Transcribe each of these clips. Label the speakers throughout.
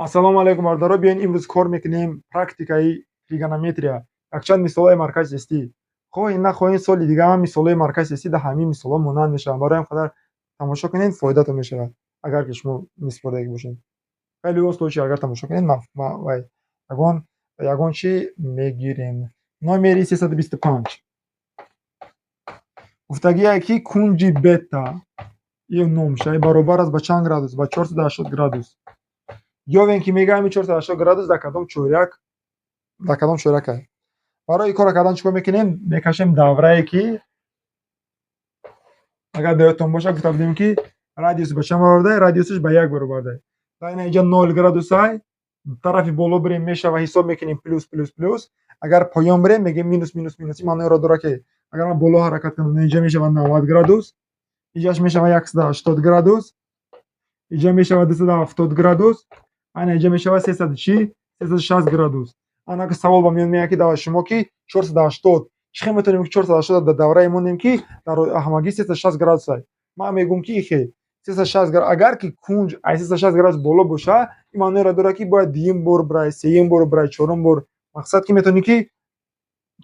Speaker 1: Ассалому алайкум, бародаро. Биёед, имрӯз кор мекунем практикаи тригонометрия, якчанд мисолҳои маркази тестӣ. Хоҳед нахоҳед, соли дига ҳам мисолҳои маркази тестӣ дар ҳамин мисолҳо монанд мешаванд. Барои ҳам қадар тамошо кунед, фоидатон мешавад, агар ки шумо месупордагӣ бошед. Хеле оз случай, агар тамошо кунед, вай ягон чӣ мегирем. Номери 325 гуфтагие, ки кунҷи бета ё номшай баробар аст ба чанд градус? Ба 480 градус. Ёвем ки, мега, ҳамин 480 градус дар кадом чоряк, дар кадом чорякай. Барои кора кардан чӣ кор мекунем? Мекашем даврае, ки агар дар ёдтон бошад, гуфта будем, ки радиус ба чанд баробардай? Радиусаш ба як баробардай. Дар инҷа 0 градусай. Тарафи боло бирем, мешава, ҳисоб мекунем, плюс, плюс, плюс. Агар поён бирем, мегем минус, минус, минус. Ин маъноеро дорад, ки агар ман боло ҳаракат кунам, инҷа мешава 90 градус, инҷаш мешава 180 градус, инҷа мешава 270 градус, ана инҷа мешава сесаду чӣ? 360 градус. Ана ки савол ба миён меояд, ки дар шумо ки 480 чӣ хел метавонем, ки 480 дар даврае монем, ки дар ҳамагӣ 360 градусай? Ман мегӯм, ки ихе 360, агар ки кунҷ аз 360 градус боло боша, ин маъноеро дорад, ки бояд дуюм бор бирай, сеюм бор бирай, чорум бор. Мақсад, ки метавонӣ, ки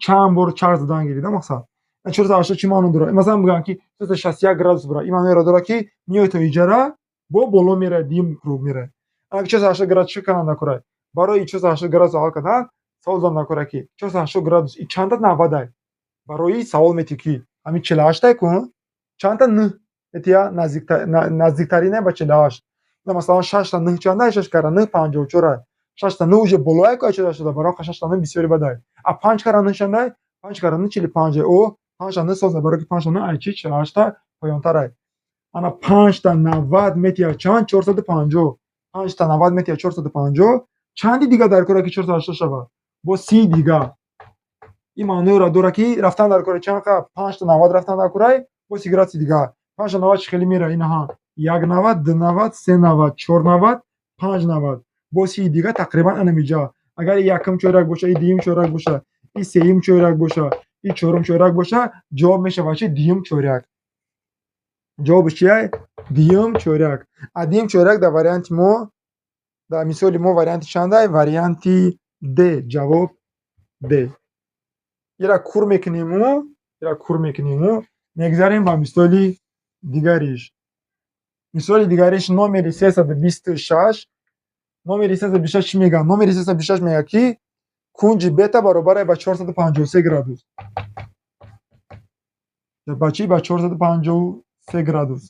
Speaker 1: чанд бор чарх задан гирӣ, да. Мақсад, 480 чӣ маъно дорад? Масалан, бигӯям, ки 361 градус бирай, ин маъноеро дорад, ки меои то иҷара, бо боло мерай, дуюм круг мерай. Агар 480 градус чӣ кардан накорай? Барои 480 градус ҳал кардан савол задан накорай, ки 480 градус и чанда навадай? Барои савол метӣ, ки ҳамин 48-тай кун, чанда нӯҳ метия наздиктарине ба 48? Масалан, шашта нӯҳ чандай? Шаш кара нӯҳ 54-ай. Шашта нӯҳ уже болоай ку 480, барои шашта нӯҳ бисёри бадай. А панҷ кара нӯҳ чандай? Панҷ кара нӯҳ 45-ай. О, панҷта нӯҳ соза, барои ки панҷта нӯҳ ай чи 48-та поёнтарай. Ана панҷта 90 метия чанд? 450. Панҷта 90 метия 450. Чанди дига дар кора, ки 480 шавад? Бо 30 дига. Ин маъноеро дорад, ки рафтан дар кора чанд? Панҷта 90 рафтан дар корай, бо 30 градуси дига. Панҷта 90 чӣ хеле мера? Инаҳа, як 90, ду 90, се 90, чор 90, панҷ 90, бо 30 дига, тақрибан анамиҷа. Агар якум чоряк боша, и дуюм чоряк боша, и сеюм чоряк боша, и чорум чоряк боша, ҷавоб мешавад чи? Дуюм чоряк. Ҷавобаш чия? Дуюм чоряк. А дуюм чоряк дар варианти мо, дар мисоли мо варианти чандай? Варианти д. Ҷавоб д. Ира кур мекуниму, ира кур мекуниму, мегзарем ба мисоли дигариш. Мисоли дигариш номери 326. Номери 326 чӣ мегӯяд? Номери 326 мегӯяд, ки кунҷи бета баробар ба 453 градус. Ба чӣ? Ба 453 градус.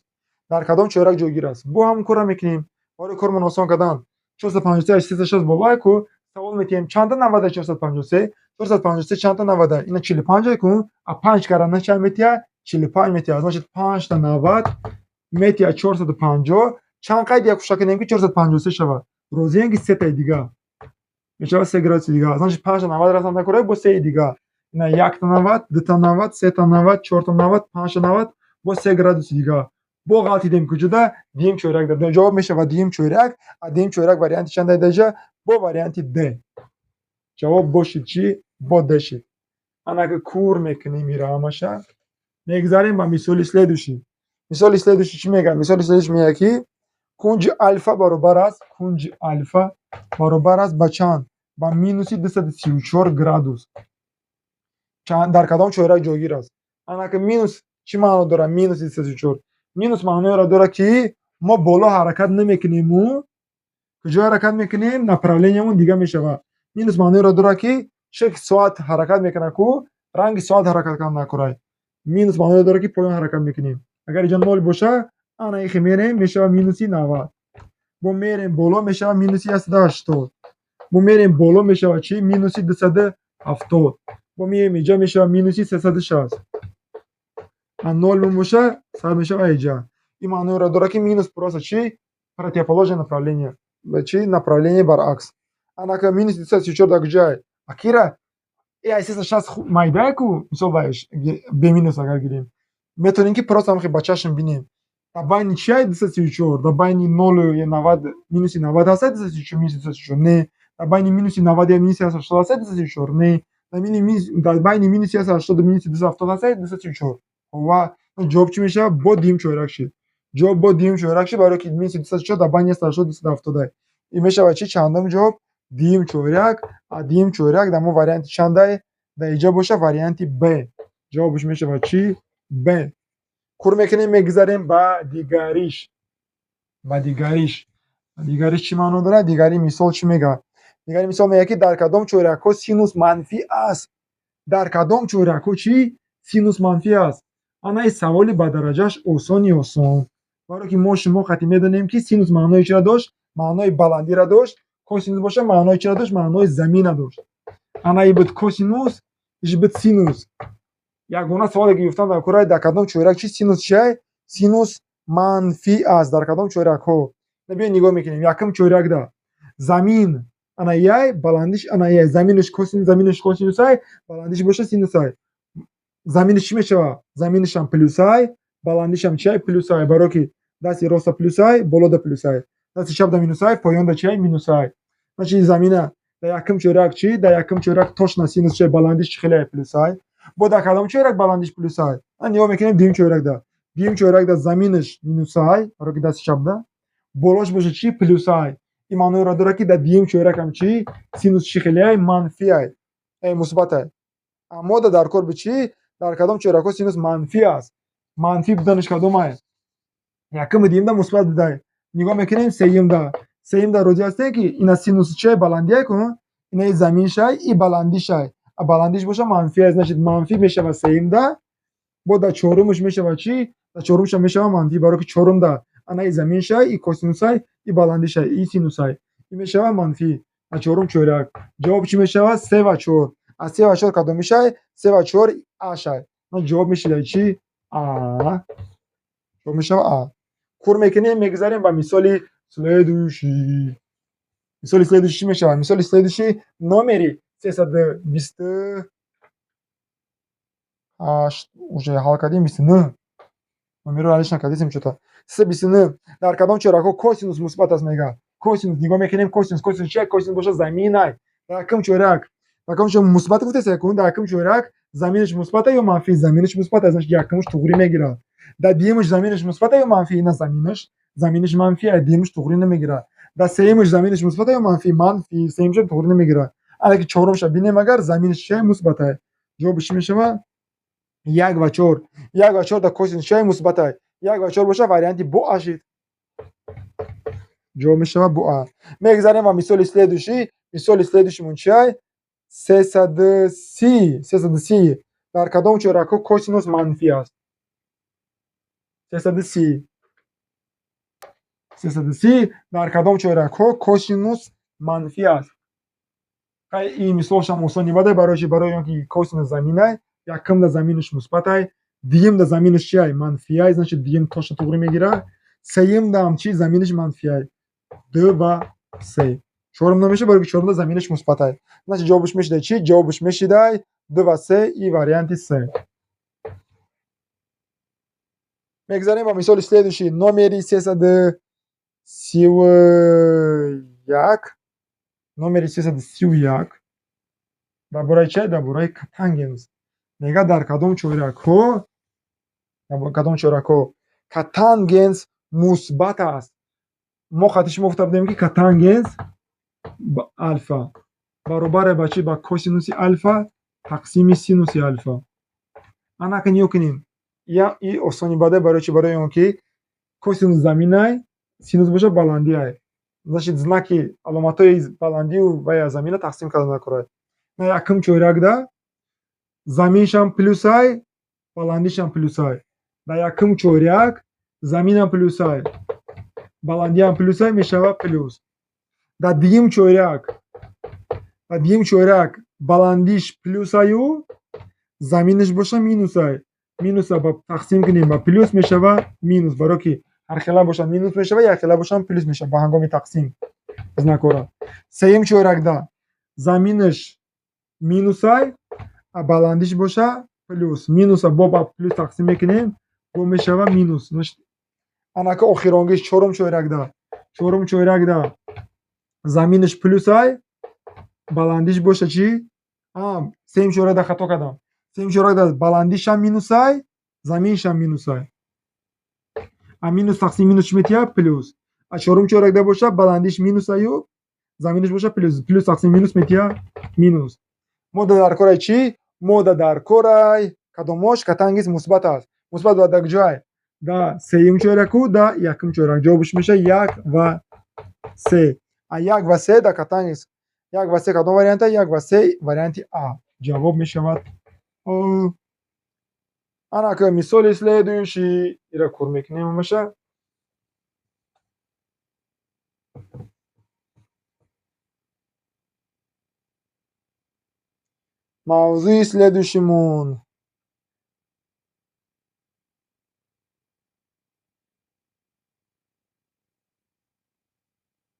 Speaker 1: Дар кадом чоряк ҷойгир аст? Бо ҳамон корро мекунем. Барои кормон осон кардан, 453 аз 360 болое ку. Савол метиҳем: чанда навада 453? 453 чанда навада? Ина 45 ку. А панҷ кара нӯҳ чанд метиҳад? 45 метиҳад. Значит, панҷта 90 метиҳад 450. Чанд қайд як кушта кунем, ки 453 шавад? Розием, ки сетаи дига мешавад, 3 градуси дига. Значит, панҷта 90 рафтан накорай, бо сеи дига. Ина якта 90, дута 90, сета 90, чорта 90, панҷта 90, бо 3 градуси дига. Бо ғалтидем куҷода? Дуюм чоряк. Ҷавоб мешавад дуюм чоряк. А дуюм чоряк варианти чандай даҷа? Бо варианти д. Ҷавоб бошид чӣ? Бо д шид. Анака кур мекунем ира ҳамаша, мегзарем ба мисоли следующий. Мисоли следующий чӣ мегӯяд? Мисоли следующий мегӯяд, ки кунҷи альфа баробар аст, кунҷи альфа баробар аст ба чанд? Ба минуси 234 градус. Дар кадом чоряк ҷойгир аст? Анака минус чӣ маъно дорад? Минуси 234. Минус маъноеро дорад, ки мо боло ҳаракат намекунему, куҷо ҳаракат мекунем? Направлениямон дига мешавад. Минус маъноеро дорад, ки шекли соат ҳаракат мекунад ку, ранги соат ҳаракат кардан накорай. Минус маъноеро дорад, ки поён ҳаракат мекунем. Агар инҷа нол боша, ана ихе мерем, мешавад минуси 90. Бо мерем боло, мешавад минуси 180. Бо мерем боло, мешавад чӣ? Минуси 270. Бо меем инҷа, мешавад минуси 360. А нол боша, сар мешавад инҷа. Ин маъноеро дорад, ки минус просто чӣ? Противоположное направление, чӣ? Направление баръакс. Анака минуси 234 дар куҷое? Акира э ай 360 майдае ку. Мисол, бе минус агар гирем, метавонем, ки просто ҳамхе ба чашм бинем, дар байни чиай 234? Дар байни нолу 90, минуси 90 ҳастад 234? Минуси 234 не. Дар байни минуси 90 я минуси 180 ҳастад 234? Не. Дар байни минуси 180 минуси 270 ҳастад 234? Ва ҷавоб чӣ мешавад? Бо дуюм чоряк шид. Ҷавоб бо дуюм чоряк шид, барои ки минуси 234 дар байни 180 270. Ин мешавад чи? Чандум ҷавоб? Дуюм чоряк. А дуюм чоряк дар мо варианти чандай? Дар иҷа боша варианти Б. Ҷавобаш мешавад чи? Б. Кур мекунем, мегузарем ба дигариш. Ба дигариш. Дигариш чӣ маъно дорад? Дигари мисол чӣ мегӯяд? Дигари мисол мегӯяд, ки дар кадом чорякҳо синус манфӣ аст? Дар кадом чорякҳо чӣ? Синус манфӣ аст. Ана ин саволи ба дараҷааш осони осон. Барое ки мо шумо қатъӣ медонем, ки синус маънои чиро дошт? Маънои баландиро дошт. Косинус боша маънои чиро дошт? Маънои замина дошт. Ана ин буд косинус, иш буд синус. Ягона саволе ки гуфтам дар кора: дар кадом чоряк чи синус чиай? Синус манфӣ аст. Дар кадом чорякҳо? Биё, нигоҳ мекунем. Якум чорякда замин ана яй, баландиш ана яй, заминаш косинус, заминаш косинусай, баландиш боша синусай. Заминаш чӣ мешавад? Заминашам плюсай, баландишам чиай? Плюсай. Барое ки дасти роста плюсай, болода плюсай, дасти чапда минусай, поёнда чиай? Минусай. Значит, замина дар якум чоряк чӣ? Дар якум чоряк точно синус чиай? Баландиш чӣ хеле? Плюсай. Бо дар кадом чоряк баландиш плюсай? Нигоҳ мекунем дуюм чорякда. Дуюм чорякда заминаш минусай, барое ки дасти чапда, болош боша чӣ? Плюсай. Ин маъноеро дорад, ки дар дуюм чорякам чӣ? Синус чӣ хелеай? Манфиай, мусбатай. Аммо дар кор би чӣ? Дар кадом чорякҳо синус манфӣ аст? Манфӣ буданаш кадомай? Якуми дуюмда мусбат будай. Нигоҳ мекунем сеюмда. Сеюмда розӣ ҳастем, ки ина синус чиай? Баландиай ку, инаи заминшай, и баландишай. А баландиш боша манфиай, значит, манфӣ мешавад сеюмда. Бо дар чорумаш мешавад чӣ? Дар чорумашам мешавад манфӣ, барое ки чорумда анаи заминшай, и косинусай, и баландишай, и синусай, и мешавад манфӣ дар чорум чоряк. Ҷавоб чӣ мешавад? Се ва чор. Аз се ва чор кадомишай? Се ва чор ашай. Ҷавоб мешавад чӣ? А. Ҷавоб мешавад А. Кур мекунем, мегузарем ба мисоли следующий. Мисоли следующий чӣ мешавад? Мисоли следующий номери 328 уже ҳал кардем, 29 номеро алиш накардесем чё-то. 329: дар кадом чорякҳо косинус мусбат аст, мегӯяд. Косинус нигоҳ мекунем. Косинус, косинус чия? Косинус боша заминай. Дар якум чоряк, дар кадом чоряк мусбат гуфтеса кун? Дар якум чоряк заминаш мусбата ё манфӣ? Заминаш мусбат аст, значит, якумаш туғрӣ мегирад. Дар дуюмаш заминаш мусбата ё манфӣ? Ина заминаш, заминаш манфӣ, а дуюмаш туғрӣ намегирад. Дар сеюмаш заминаш мусбата ё манфӣ? Манфӣ, сеюмашам туғрӣ намегирад. Ана ки чорумаша бинем, агар заминаш чия? Мусбатай. Ҷавобаш чӣ мешавад? Як ва чор. Як ва чор дар косинус чия? Мусбатай. Як ва чор боша варианти бо А шид. Ҷавоб мешавад бо А. Мегузарем ба мисоли следующий. Мисоли следующий мон чиай? 330. 330: дар кадом чорякҳо косинус манфӣ аст? 330. 330: дар кадом чорякҳо косинус манфӣ аст? Ин мисолшам осони бадай. Барои чи? Барои он ки косинус заминай. Якумда заминаш мусбатай, дуюмда заминаш чиай? Манфиай, значит, дуюм точно туғрӣ мегирад. Сеюмдаам чи? Заминаш манфиай. Ду ва се. Чорум намешавад, барои ки чорумда заминаш мусбатай. Значит, ҷавобаш мешидай чӣ? Ҷавобаш мешидай ду ва се и варианти С. Мегузарем ба мисоли следующий, номери 331. Номери 331 дар бораи чи? Дар бораи котангенс мегӯяд. Дар кадом чорякҳо, дар кадом чорякҳо котангенс мусбат аст? Мо хати шумо гуфта будем, ки котангенс алфа баробаре ба чи? Ба косинуси алфа тақсими синуси алфа. Анака нигоҳ кунем, и осони бадай. Барои чи? Барои он ки косинус заминай, синус боша баландиай. Значит, знаки аломатҳои баландию ва замина тақсим карда накорад. На якум чорякда заминшам плюсай, баландишам плюсай. Дар якум чоряк заминам плюсай, баландиам плюсай, мешавад плюс. Дар дуюм чоряк, дар дуюм чоряк баландиш плюсаю, заминаш боша минусай. Минуса ба тақсим кунем ба плюс, мешавад минус. Барое ки ҳархела бошад минус мешавад, якхела бошад плюс мешавад ба ҳангоми тақсим знакора. Сеюм чорякда заминаш минусай, а баландиш боша плюс. Минуса бо ба плюс тақсим мекунем, бо мешавад минус. Анака охиронгиш чорум чорякда, чорум чорякда заминаш плюсай, баландиш боша чӣ? Сеюм чорякда хато кардам. Сеюм чорякда баландишам минусай, заминшам минусай. А минус тақсим минус чӣ метиҳад? Плюс. А чорум чоракда боша баландиш минус аю, заминиш боша плюс. Плюс тақсим минус метия минус. Мода дар корай чӣ? Мода дар корай кадомош катангис мусбат аст. Мусбат ба дар ҷой? Да сеюм чораку, да якум чорак. Ҷавобш меша 1 ва 3. А 1 ва 3 да катангис. 1 ва 3 кадом варианта? 1 ва 3 варианти А. Ҷавоб мешавад О. Ана ка мисоли следующий ира кор мекунем маша. Мавзӯи следующимон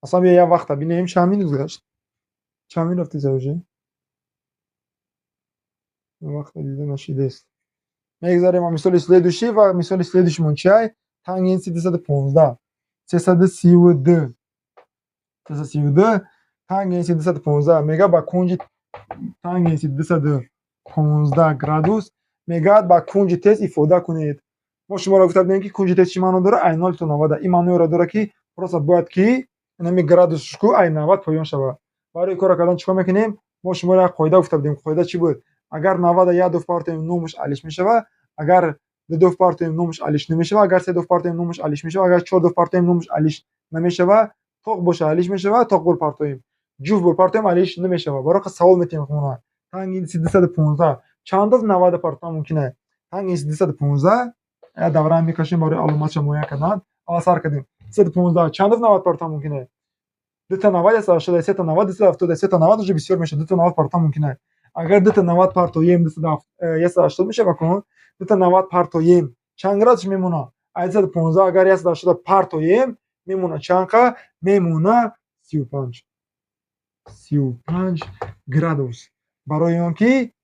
Speaker 1: аслан бия як вақта бинем чанд минут гузашт. Чанд минут рафти уже? Вақта дида нашидест. Мегзарем ба мисоли следующий ва мисоли следующимон чиай? Тангенси 215. 332. 332 тангенси 215 мега ба кунҷи тангенси 215 градус мегӯяд ба кунҷи тез ифода кунед. Мо шуморо гуфта будем ки кунҷи тез чӣ маъно дорад? Ай 0 то 90. Ин маъноеро дорад ки просто бояд ки инами градусшку ай 90 поён шавад. Барои корро кардан чӣ кор мекунем? Мо шуморо як қоида гуфта будем. Қоида чӣ буд? Агар 90 як дуф партоем номаш алиш мешавад, агар ду дуф партоем номаш алиш намешавад, агар се дуф партоем номаш алиш мешавад, агар чор дуф партоем номаш алиш намешавад, тоқ боша алиш мешавад, тоқ бор партоем. Ҷуфт бор партоем алиш намешавад. Барои савол метиҳем хона. Тангенси 215 чанд дуф 90 партоем мумкин аст? Тангенси 215 як давра мекашем барои аломатша муайян кардан. Аввал сар кардем. 215 чанд дуф 90 партоем мумкин аст? 2 та 90 180, 3 та 90 270, 3 та 90 уже бисёр мешавад. 2 та 90 партоем мумкин аст. Агар 2 та 90 партоем 180 мешавад кун. 2 та 90 партоем чанд градус мемонад? 215 агар 180 партоем мемонад чанд қа? Мемонад 35. 35 градус. Барои он ки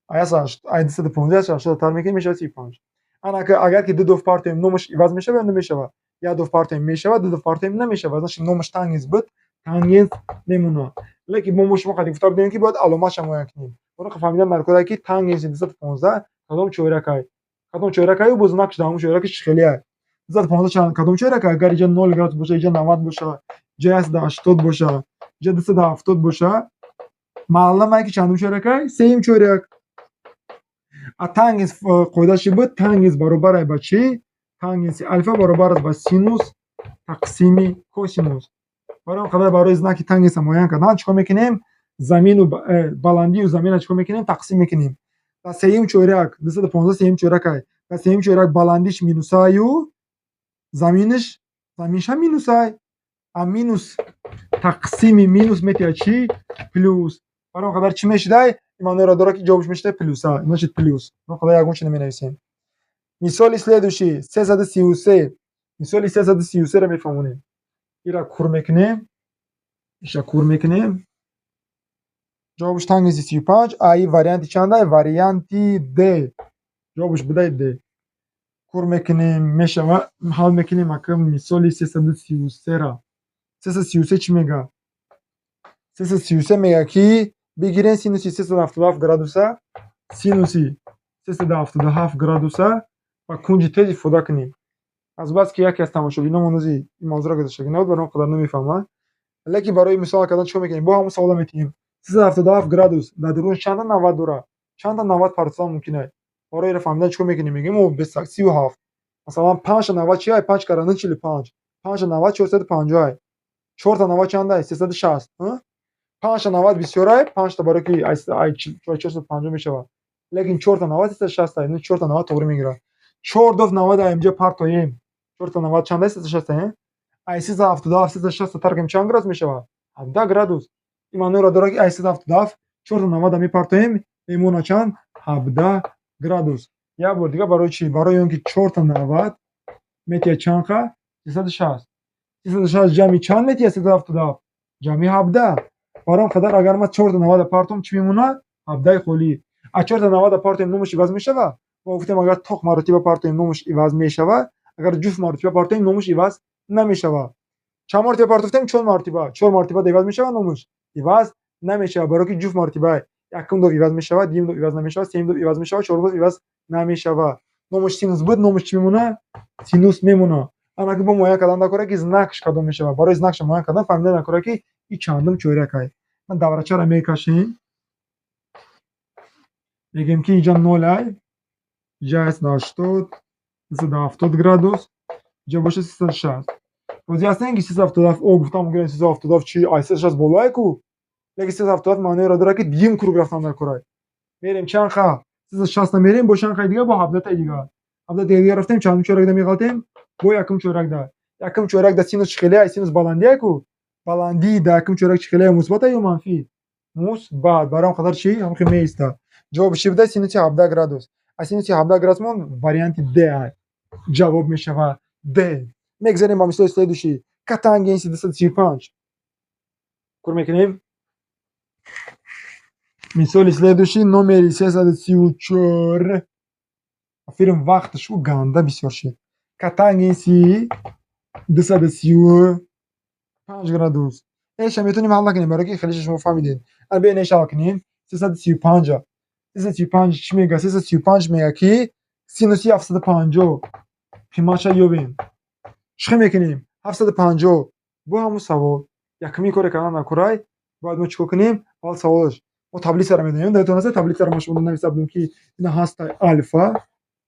Speaker 1: 215 180 тар мекунем мешавад 35. Ана агар ки ду дуф партоем номаш иваз мешавад ё намешавад? Як дуф партоем мешавад, ду дуф партоем намешавад. Значит номаш тангенс буд, тангенс мемонад. Лекин мо шумо қадим гуфта будем ки бояд аломатша муайян кунем. Барои фаҳмидан дар кора ки тангенси 215 кадом чоракай. Кадом чоракай боз знакш дар ҳамон чораки чӣ хеле. 215 чанд кадом чоракай? Агар иҷа 0 градус боша, иҷа 90 боша, иҷа 180 боша, иҷа 270 боша, маълум ки чандум чоракай? Сеюм чорак. А тангенс қоидааш чӣ буд? Тангенс баробар аст ба чӣ? Тангенси алфа баробар аст ба синус тақсими косинус. Барои он қадар барои знаки тангенса муайян кардан чӣ кор мекунем? Замину баландию замина чӣ кор мекунем? Тақсим мекунем. Дар сеюм чорак 215 сеюм чоракай. Дар сеюм чорак баландиш минусаю, заминиш заминша минусай. А минус тақсими минус метиҳад чӣ? Плюс. Барои он қадар чӣ мешидай? Ин маъноеро дорад ки ҷавобш мешидай плюса. Значит плюс. Барои он қадар ягон чи наменависем. Мисоли следующий 333. Мисоли 333-ро мефаҳмонем. Ира кур мекунем. Иша кур мекунем. Ҷавобш тангенси 35, а и варианти чандай? Варианти Д. Ҷавобш будай Д. Кур мекунем, мешава, ҳал мекунем акам мисоли 333-ро. 333 чӣ мега? 333 мега ки бигирем синуси 377 градуса, синуси 377 градуса ва кунҷи тез ифода кунем. Аз бас ки яке аз тамошобинон ин мавзӯъро гузаштагӣ набуд, барои он қадар намефаҳмад. Лекин барои мисол кардан чӣ кор мекунем? Бо ҳамон савола метиҳем. 377 градус дар дарун чанда 90 дорад? Чанда 90 партофтан мумкин аст? Барои инро фаҳмидан чӣ кор мекунем? Мегӯем мо 37. Масалан 5 та 90 чи ай? 5 кара 45. 5 та 90 450 ай. 4 та 90 чанд ай? 360. 5 та 90 бисёр ай, 5 та барои ки ай 450 мешавад. Лекин 4 та 90 360 ай, 4 та 90 тоғри мегирад. 4 дуф 90 ай инҷа партоем. 4 та 90 чанд ай? 360 ай. Ай 377 360 таркем чанд градус мешавад? 17 градус. Ин маъноеро дорад ки ай 377 4 та 90 мепартоем, мемонад чанд? 17 градус. Як бор дига барои чӣ? Барои он ки 4 та 90 метиҳад чанд қа? 360. 360 ҷамъи чанд метиҳад 377? Ҷамъи 17. Барои он қадар агар ман 4 та 90 партом чӣ мемонад? 17 холӣ. А 4 та 90 партоем номаш иваз мешавад? Мо гуфтем агар тоқ маротиба партоем номаш иваз мешавад, агар ҷуфт маротиба партоем номаш иваз намешавад. Чанд маротиба партофтем? 4 маротиба. 4 маротиба иваз мешавад номаш? Иваз намешавад, барои ки ҷуфт маротиба якум дуф иваз мешавад, дуюм дуф иваз намешавад, сеюм дуф иваз мешавад, чорум дуф иваз намешавад. Номаш синус буд, номаш чӣ мемонад? Синус мемонад. Анаки бо муайян кардан накора, ки знакш кадом мешавад. Барои знакша муайян кардан фаҳмида накора, ки и чандум чорякай. Ман даврачаро мекашем, мегӯем, ки инҷа нол ай, инҷа 180, 370 градус, инҷа боша 360. Розӣ ҳастем, ки 377 о гуфтам мумкин, 377 чи, ай 360 болое ку, лекин 377 маъноеро дорад, ки дуюм круг рафтан дар корай. Мерем чанд ха? 360 мерем, бо чанд хай дига? Бо 17-таи дига. 17-таи дига рафтем, чандум чорякда меғалтем? Бо якум чорякда. Якум чорякда синус чӣ хеле? Ай синус баландие ку. Баландии дар якум чоряк чӣ хеле, мусбата ё манфӣ? Мусбат. Барои он қадар чӣ ҳамхел меиста. Ҷавоби чӣ буда? Синуси 17 градус. Аз синуси 17 градус мон варианти Д ай. Ҷавоб мешавад Д. Мегзарем ба мисоли следующий. Котангенси 235. Кор мекунем. Мисоли следующий, номери 334. Фирм вақташ ку ганда бисёр шид. Котангенси 235 градус. Эша метавонем ҳал накунем, барои ки хелеша шумо фаҳмидед. Ана биёед, эша ҳал кунем. 335. 335 чӣ мега? 335 мега, ки синуси 750 қиматша ёбем. Чӣ хел мекунем? 750 бо ҳамун савол. Якумин коре кардан накурай, бояд мо чӣ кор кунем? Аввал саволаш. Мо таблицаро медонем. Дар ёдтон аст, таблицаро ма шумо нависта будем, ки ина ҳаста альфа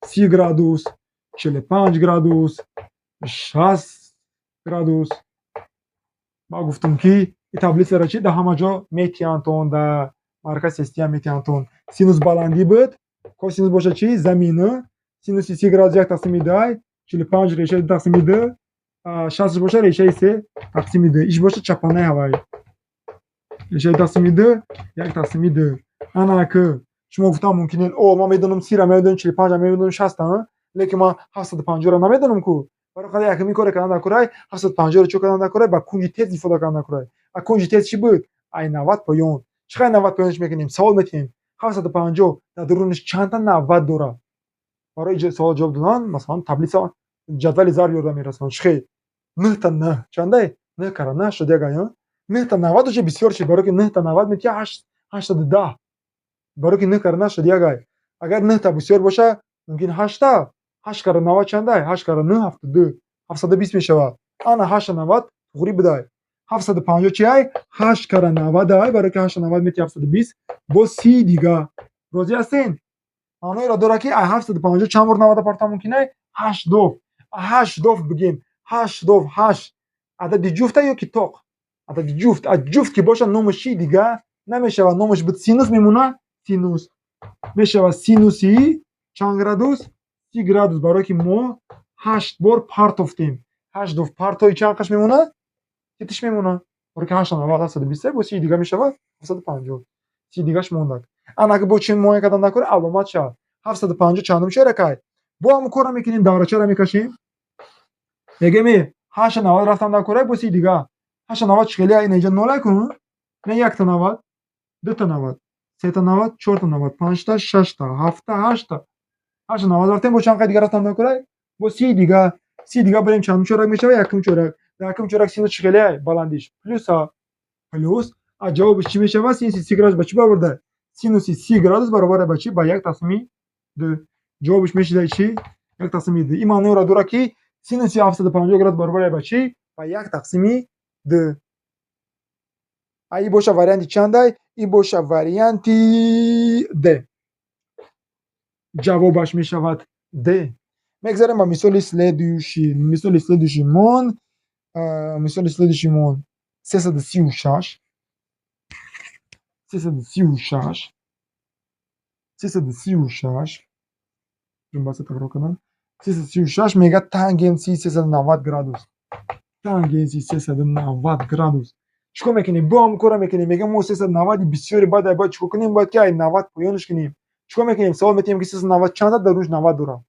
Speaker 1: 30 градус, 45 градус, 60 градус. Ма гуфтам, ки ин таблицаро чи дар ҳама ҷо метиҳанд, дар марказ тестиам метиҳанд. Синус баландӣ буд, косинус боша чи? Замина. Синуси 30 градус як тақсими дай, 45 решаи ду тақсими ду, 60 боша решаи се тақсими ду. Иш боша чапанаи ҳавоӣ. Решаи тақсими ду, як тақсими ду. Ана ки шумо гуфтам мумкин, о, ман медонам 30-ра медонам, 45-ра медонам, 60-та, лекин ман 750-ро намедонам ку. Барои қадар якумин коре кардан накурай, 750-ро чӣ кардан накурай? Ба кунҷи тез истифода кардан накурай. А кунҷи тез чӣ буд? Ай 90 поён. Чӣ қадр 90 поёнш мекунем? Савол метиҳем. 750 дар дурунаш чандта 90 дорад? Барои савол ҷавоб додан, масалан, таблица, ҷадвали зарб ёрдам мерасонад. Чӣ хел? Нӯҳта нӯҳ чандай? Нӯҳ кара нӯҳ шуд як ай. Нӯҳта 90 уже бисёр шуд, барои ки нӯҳта 90 метиҳад 810. Барои ки нӯҳ кара нӯҳ шуд як ай. Агар нӯҳта бисёр боша, мумкин ҳашта. Ҳашт кара 90 чандай? Ҳашт кара нӯҳ 72. 720 мешавад. Ана ҳашта 90 туғрӣ будай. 750 чи ай? Ҳашт кара 90 ай, барои ки ҳашта 90 метиҳад 720, бо 30 дига. Розӣ ҳастен? Маъноеро дорад, ки ай 750 чанд бор 90 партан мумкин ай? Ҳашт доф. Ҳашт доф бигем. Ҳашт доф, ҳашт. Адади ҷуфта ё ки тоқ? Адади ҷуфт. А ҷуфт ки бошад, номаш чи дига намешавад. Номаш буд синус, мемонад синус. Мешавад синуси чанд градус? 30 градус, барое ки мо ҳашт бор партофтем. Ҳашт доф партои чанд қаш мемонад? Ситиш мемонад. Барои ки ҳашта 90 720, бо 30 дига мешавад 750. 30 дигаш мондак. Ана ки бо чӣ муайян кардан накунем? Аломат шавад. 750 чандум чорякай? Бо ҳамон корро мекунем, даврачаро мекашем. Мегӯем, ҳашта 90 рафтан накурай, бо 30 дига. Ҳашта 90 чӣ хеле? Ина инҷа нолай кун. Ина якта 90, дута 90, сета 90, чорта 90, панҷта, шашта, ҳафта, ҳашта. Ҳашта 90 рафтем, бо чанд қай дига рафтан накурай? Бо 30 дига. 30 дига барем, чандум чоряк мешавад? Якум чоряк. Дар якум чоряк синус чӣ хеле? Баландиш. Плюс, плюс. А ҷавобаш чӣ мешавад? Синуси 30 градус ба чӣ баробар? Синуси 30 градус баробар ба чӣ? Ба як тақсими ду. Ҷавобаш мешавад чӣ? Як тақсими ду. Ин маъноеро дорад, ки синуси 750 градус баробар ба чӣ? Ба як тақсими ду. А и боша варианти чандай? И боша варианти Д. Ҷавобаш мешавад Д. Мегзарем ба мисоли следующий. Мисоли следующий мон, мисоли следующий мон 336. 336. 336. Ҷумбаса такрор кардам. 336 мега тангенси 390 градус. Тангенси 390 градус. Чӣ кор мекунем? Бо ҳамон корро мекунем. Мегӯем, мо 390 бисёре баъд бояд чӣ кор кунем? Бояд ки ай 90 поёнаш кунем. Чӣ кор мекунем? Савол метиҳем, ки 390 чанда дар рӯш 90 дорад?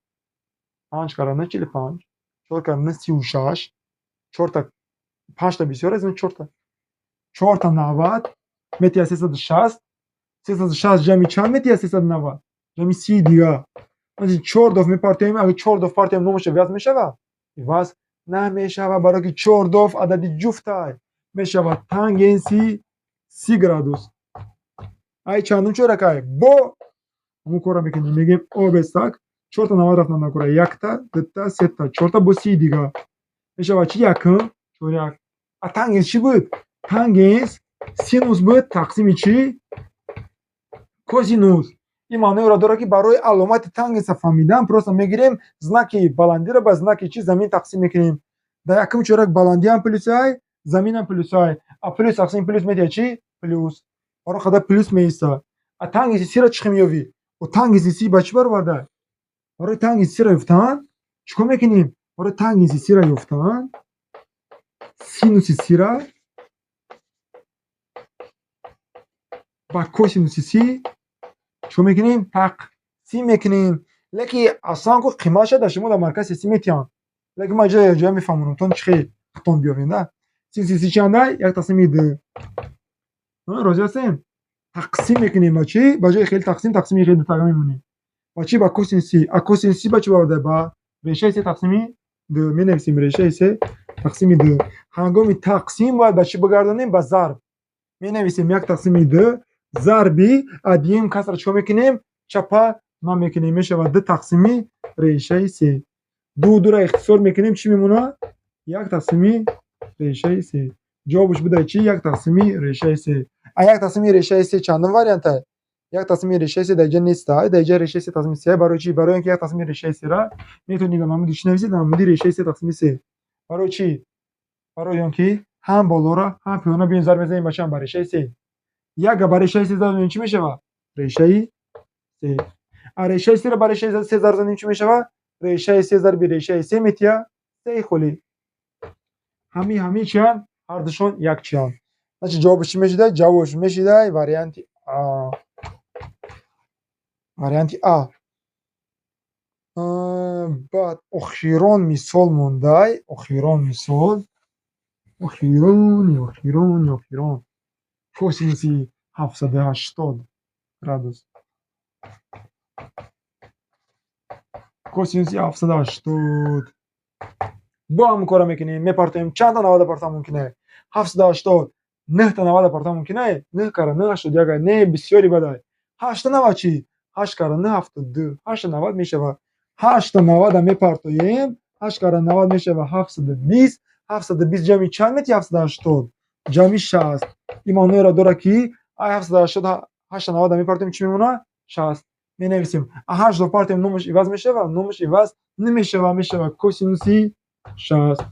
Speaker 1: Панҷ кара нӯҳ 45, чор кара нӯҳ 36, чорта, панҷта бисёр аст, чорта. Чорта 90 метиҳад 360. 360 ҷамъи чанд метиҳад 390? Ҷамъи 30 дига. Чор доф мепартоем, агар чор доф партоем, номаш иваз мешавад? Иваз намешавад, барое ки чор доф адади ҷуфтай. Мешавад тангенси 30 градус. Ай чандум чорякай? Бо ҳамон корро мекунем. Мегӯем, обестак чорта 90 рафтан накура. Якта, дута, сета, чорта, бо 30 дига. Мешавад чи? Якум чоряк. А тангенс чӣ буд? Тангенс синус буд тақсими чӣ? Косинус. Ин маъноеро дорад, ки барои аломати тангенса фаҳмидан просто мегирем, знаки баландиро ба знаки чи? Замин тақсим мекунем. Дар якум чоряк баландиам плюсай, заминам плюсай. А плюс тақсими плюс медиҳад чӣ? Плюс. Барои қадар плюс меиста. А тангенси сира чӣ хел меёбӣ? О, тангенси си ба чӣ баробарда? Барои тангенси сира ёфтан чӣ кор мекунем? Барои тангенси сира ёфтан синуси сира ба косинуси си чӣ кор мекунем? Тақсим мекунем. Лекин аслан ку қиматша дар шумо дар маркази си метиҳанд. Лекин ман ҷоя ҷоя мефаҳмонам, тон чӣ хел хитон биёвем, да? Синуси си чанда? Як тақсими ду. Розӣ ҳастем? Тақсим мекунем ба чӣ? Ба ҷои хели тақсим, тақсими хели дутага мемонем. Ба чӣ? Ба косинуси си. А косинуси си ба чӣ баробар? Ба решаи се тақсими ду. Менависем решаи се тақсими ду. Ҳангоми тақсим бояд ба чӣ бигардонем? Ба зарб. Менависем як тақсими ду зарби, а дуюм касра чикор мекунем? Чапа намекунем. Мешавад ду тақсими решаи се. Ду дура ихтисор мекунем, чӣ мемонад? Як тақсими решаи се. Ҷавобаш буда чӣ? Як тақсими решаи се. А як тақсими решаи се чандум варианта? Як тақсими решаи се дар инҷа неста. Дар инҷа решаи се тақсими се. Барои чӣ? Барои он ки як тақсими решаи сера метавонед дар намуди чӣ нависед? Дар намуди решаи се тақсими се. Барои чӣ? Барои он ки ҳам болоро, ҳам поёнро биёем зарб мезанем ба чанд? Ба решаи се. Як ба решаи се зарб занем, чӣ мешавад? Решаи се. А решаи серо ба решаи се зарб занем, чӣ мешавад? Решаи се зарби решаи се метиҳад сеи холӣ. Ҳамин чиянд? Ҳардушон як чиянд. Значит, ҷавобаш чӣ мешуда? Ҷавобаш мешуда варианти А. Варианти А. Баъд охирон мисол мондай, охирон мисол. Охирони, охирони, охирон. Косинуси 780 градус. Косинуси 780. Бо ҳамон корро мекунем, мепартоем. Чандта навада партоам мумкин? 780. Нӯҳта навада партоам мумкин? Нӯҳ кара нӯҳ 81 ай. Не, бисёри бадай. Ҳашта навад чӣ? Ҳашт кара нӯҳ 72. Ҳашта навад мешавад. Ҳашта навада мепартоем. Ҳашт кара навад мешавад 720. 720 ҷамъи чанд метиҳад 780? Ҷамъи 60. Ин маъноеро дорад, ки ай 780 ҳашта навада мепартоем, чӣ мемонад? 60. Менависем. А ҳаштро партоем, номаш иваз мешавад? Номаш иваз намешавад, мешавад косинуси 60.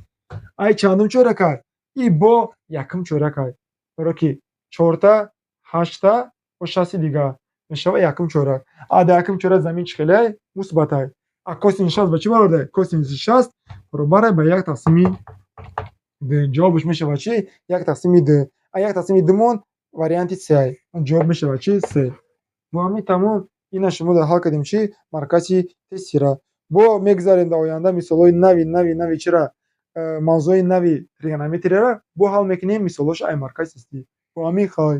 Speaker 1: Ай чандум чоряк ай? И бо якум чоряк ай. Барои ки чорта, ҳашта бо шасти дигар мешавад якум чоряк. А дар якум чоряк замин чӣ хеле? Мусбат ай. А косинуси 60 ба чӣ баробар? Косинуси 60 баробар ба як тақсими ду. Ҷавобаш мешавад чӣ? Як тақсими ду. А як тақсими думон варианти се ай. Ҷавоб мешавад чӣ? Се. Бо ҳамин тамом ина шумо дар ҳал кардем чӣ? Маркази тестира. Бо мегзарем дар оянда мисолҳои нави, нави, нави чира, мавзӯи нави тригонометрияро бо ҳал мекунем, мисолҳош ай маркази тестӣ. Бо ҳамин, хай.